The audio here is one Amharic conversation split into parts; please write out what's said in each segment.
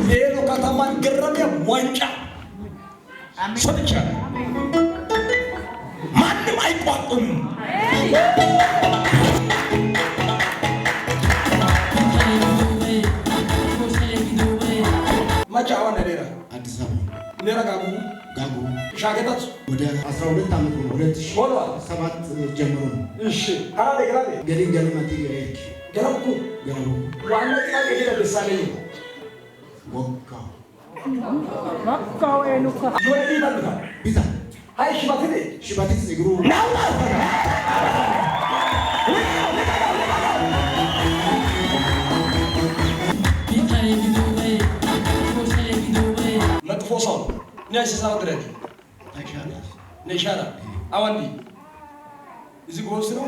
ሌሎ ከተማን ግረሚያ ዋንጫ ሰጥቻለሁ። ማንም አይቋቁምም። መቼ አሁን ሌላ አዲስ አበባ። ሌላ ጋጉ። ጋጉ። ሻገታት። ወደ 12 ዓመት ነው። 2007 ጀምሮ ነው። እሺ አራዴ ገራዴ። ገሊን ገለመቲ ኤርክ። ገረምኩ። ገረቡ። ዋና ጥያቄ ጌታ ደሳለኝ። ወጋ። የሆነ ይታልታ። ቢታ። አይ ሽባትኔ። ሽባቲስ እግሩ። ናውና። መጥፎ ሰው ነው። እኔ ድረግ ነሻላ አዋንዲ እዚህ ጎስ ነው።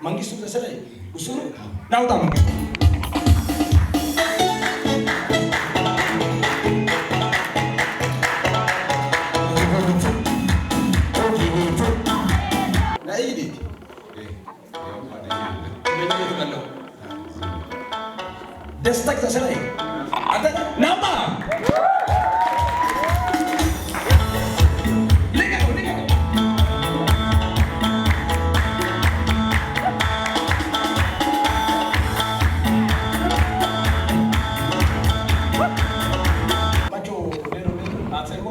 መንግስቱ ተሰለይ እሱ ነው ናውጣ መንግስቱ። ደስታ ተሰለይ አንተ ናውጣ። ልቀቀው፣ ልቀቀው። ማቾ ሌሎ አትሰሞ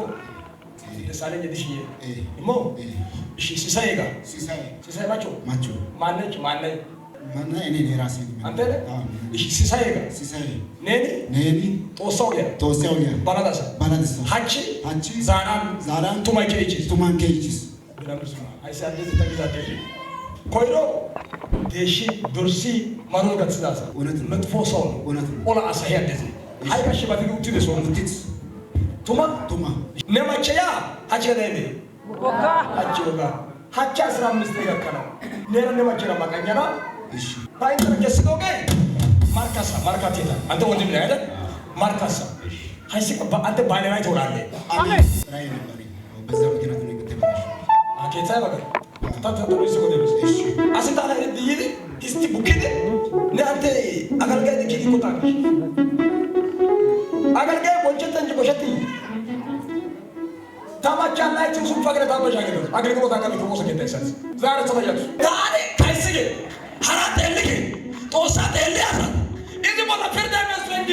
ደሳለኝ ድሽዬ እሞ እሺ ሲሳይ ጋር። ሲሳይ። ሲሳይ ማቾ። ማቾ። ማነች ማነኝ? ማና እኔ ነኝ ራሴ ነኝ። አንተ ነህ? እሺ ሲሳይ ጋር። ሲሳይ። ኔኒ። ኔኒ። ጦሳው ያ። ጦሳው ያ። ባላዳሳ። ባላዳሳ። ሀቺ። ሀቺ። ዛራን። ዛራን። ቱማይ ኬቺስ። ቱማን ኬቺስ። ኮይሮ ዴሺ ዶርሲ ማሮ ጋትስዳሳ። እውነት ነው። መጥፎ ሰው ነው። እውነት ነው። ኦላ አሳሂ አደዚ ሃይካ ሽባቲ ውቲ ሰው ውቲት። ቱማ። ቱማ። ነማቸያ ሀቺ ገዳይሜ ሀቺ ወጋ ሀቺ 15 ገከነው ኔረ ነማቸራ ማቀኛና። እሺ። ታይንተረ ጀስዶጌ ማርካሳ ማርካቴታ አንተ ወንድም ነህ አይደል? ማርካሳ ሀይሲ አንተ ባለ ላይ ትሆናለህ። አሜን። ራዕይ ነበረኝ። በዛ ምክንያት ነው የተበላሸው። አኬታ በቀር ታታታሉ ይሰቆ እሺ። አስንታ ላይ ዲይዲ እስቲ ቡኪዲ ነአንተ አገልጋይ ዲኪዲ ቆጣ አገልጋይ ቦንቸተ እንጂ ቦሸቲ ታማቻ ላይ ትንሱ ፈቅረ ታማቻ ገደ አገልግሎት አቀም ተወሰ ጌታ ይሰጥ ዛሬ ተበያቱ ታሪ ካይስጌ ሀራ ጤልጌ ጦሳ ጤል ያሳ እዚ ቦታ ፍርዳ መስፈንጂ።